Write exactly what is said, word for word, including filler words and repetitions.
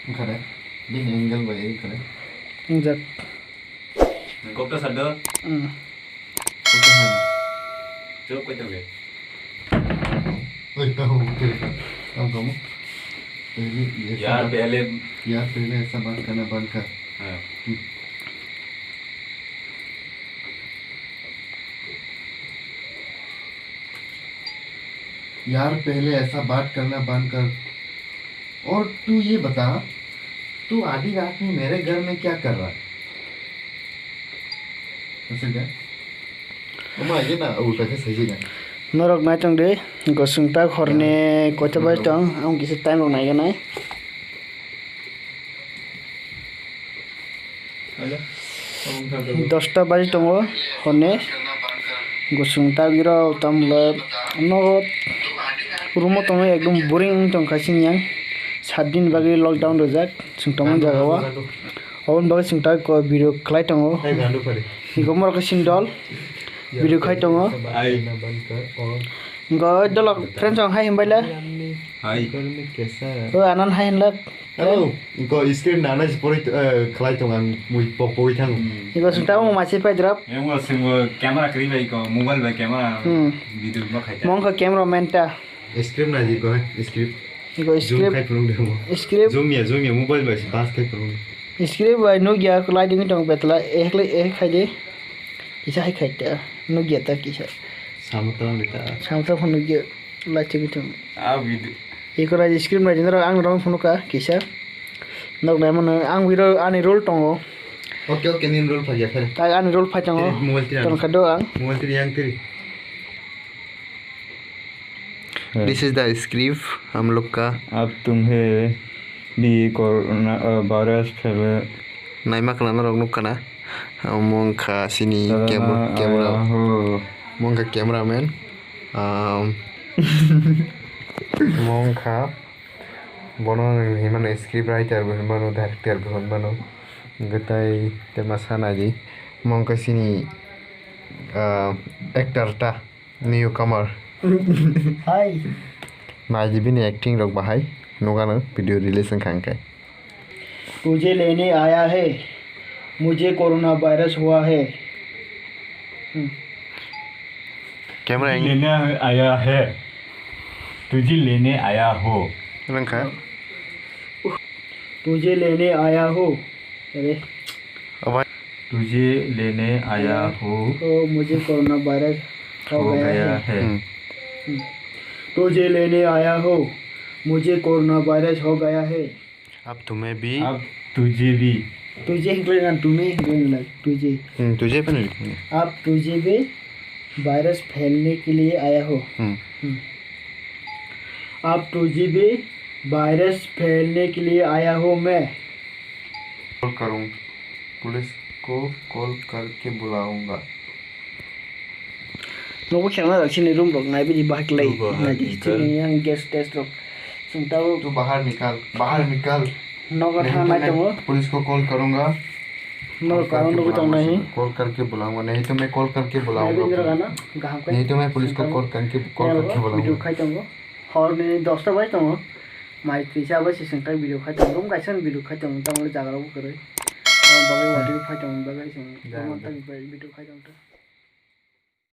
Wngkha de, bini angle bai wngkha de. Wngjak. Kokta sado. Hmm. Kokta sado. Chwk koi tongkhe. Oi, tamo, kiri ka. Tamo, tamo. Pehli ye Yaar sab-, pehle. Yaar pehle aisa baat karna band kar. Ha. Hmm. यार, पहले ऐसा बात करना बंद कर। और तू ये बता, तू आधी रात में मेरे घर में क्या कर रहा है? ऐसे क्या? Ama, ये ना, उल्टा के सही है। Norok naitong de, gosung tak horni koita bai tong, ang kisa time rok naiganai. Dosta baji tongo horni. Gosung tagwi rok tamle nogo room o tongwi ekdom boring wng tongkha sini yang. Saat din bagwi lockdown rijak chwng tongmani jaga o. Oboni bagwi chwng tei kok video khlai tongo. Hiko morok sindol video khai tongo. Hiko dolok friends rok hai hinbaile. Hai. O anan hai hinlak. Hello, inko script nana si pori, eh, khlai tong ang mui pok pok thang. Iko sung tamo masi pai drop. Yang mo sing mo camera kri bai ko mobile bai camera Hmm. video ba khai. Mong ko camera man ta. Script na ji ko, eh, script. Iko Zoom script. Khai pulung de mo. Script. Zoom ya, zoom ya, mobile bai si bas khai pulung. Script bai nuk ya, lighting tong betla, eh, khlai, eh, khai de. Kisa hai khai ta, nuk ya ta kisa. Samotang de ta. Samotang phone nuk ya. Lighting tong. Ah, video. Iko rai script rai dinaro ang rong phone ka kisa. Nok nai mano ang wiro ani role tongo. Okay, okay, nin role phai ya phai. Tai ani role phai tongo. Tiri mobile tiri Ton ano. Kado ang. Mobile tiri yang tiri. This is the script हम लोग का। अब तुम्हें भी कोरोना, अ, वायरस फैल Naima khwna norok nuk khwna. Omo wngkha chini Corona camera, camera. Aya ho. Omo wngkha cameraman. Um, omo wngkha bono hinmano script writer bo hinmano, director bo hinmano. Hwnkhe tai tema sana di. Omo wngkha chini, ah, actor ta. Newcomer. Hi. Naidi bini acting rok bahai nugano video release wngkha hwnkhe. तुझे लेने आया है, मुझे corona virus हुआ है। Hmm. Camera तुझे ang- लेने आया है, तुझे लेने आया हो। Wngkha. तुझे लेने आया हो। अरे। Obai. तुझे लेने आया हो। हो, मुझे कोरोना वायरस हो हो गया गया है। है। Hmm. Hmm. तुझे लेने आया हो, मुझे कोरोना वायरस हो गया है। अब तुम्हें भी अब तुझे भी। तुझे हिंगले ना, तुम्हें हिंगले ना, तुझे। Hmm, तुझे भी नहीं लिखना। अब तुझे भी वायरस फैलने के लिए आया हो। Hmm. Hmm. अब तुझे भी वायरस फैलने के लिए आया हो मैं। Call करूँ, पुलिस को कॉल करके बुलाऊंगा। Nogo kheno rok chini room rok nai bini bahai klai. Nogo nai di bahai chini yang gas test rok. Chwng tabo. Tu bahar nikal, bahar nikal. Nogo thang nai tongo. Police को कॉल करूंगा। Nogo karon nogo tong nai. Call करके बुलाऊंगा, नहीं तो मैं कॉल करके बुलाऊंगा। Nai bini rok ano, gaham khe. नहीं तो मैं पुलिस को कॉल करके, कॉल करके बुलाऊंगा। Video khai tongo. Hor ni dosta bai tongo. Mai twisa bai se chwng tai video khai tongo. Room kaisa ni video khai tongo. Tamo jaga rok kwrwi. Abo bagwi wadi khai tongo. Bagwi chwng room tai video khai tongo.